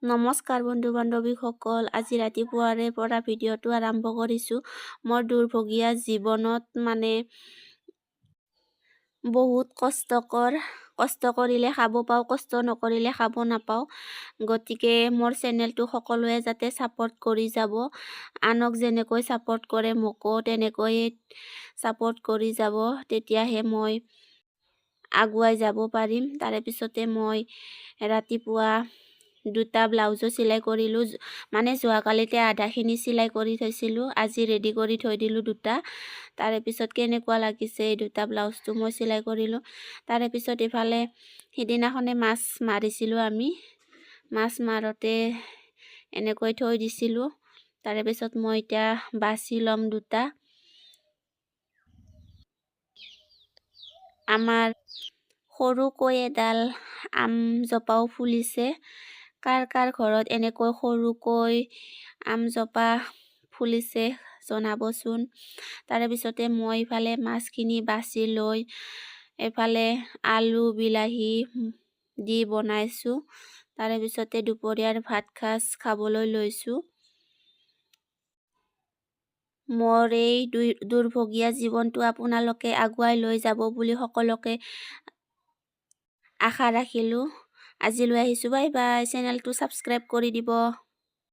নমস্কাৰ বন্ধু বান্ধৱীসকল, আজি ৰাতিপুৱাৰে পৰা ভিডিঅ'টো আৰম্ভ কৰিছোঁ। মোৰ দুৰ্ভগীয়া জীৱনত মানে বহুত কষ্টকৰ। কষ্ট কৰিলে খাব পাওঁ, কষ্ট নকৰিলে খাব নাপাওঁ। গতিকে মোৰ চেনেলটো সকলোৱে যাতে ছাপোৰ্ট কৰি যাব, আনক যেনেকৈ ছাপোৰ্ট কৰে মোকো তেনেকৈয়ে ছাপোৰ্ট কৰি যাব, তেতিয়াহে মই আগুৱাই যাব পাৰিম। তাৰে পিছতে মই ৰাতিপুৱা দুটা ব্লাউজো চিলাই কৰিলোঁ। মানে যোৱাকালিতে আধাখিনি চিলাই কৰি থৈছিলোঁ, আজি ৰেডি কৰি থৈ দিলোঁ দুটা। তাৰে পিছত কেনেকুৱা লাগিছে এই দুটা ব্লাউজটো মই চিলাই কৰিলোঁ। তাৰে পিছত ইফালে সিদিনাখনে মাছ মাৰিছিলোঁ আমি। মাছ মাৰোঁতে এনেকৈ থৈ দিছিলোঁ। তাৰে পিছত মই এতিয়া বাছি ল'ম দুটা। আমাৰ সৰুকৈ এডাল আমজোপাও ফুলিছে। কাৰ কাৰ ঘৰত এনেকৈ সৰুকৈ আমজোপা ফুলিছে জনাবচোন। তাৰে পিছতে মই ইফালে মাছখিনি বাছি লৈ এইফালে আলু বিলাহী দি বনাইছোঁ। তাৰে পিছতে দুপৰীয়াৰ ভাত সাজ খাবলৈ লৈছোঁ। মোৰ এই দুৰ্ভগীয়া জীৱনটো আপোনালোকে আগুৱাই লৈ যাব বুলি সকলোকে আশা ৰাখিলোঁ। আজিলৈ আহিছোঁ, বাই বাই। চেনেলটো ছাবস্ক্ৰাইব কৰি দিব।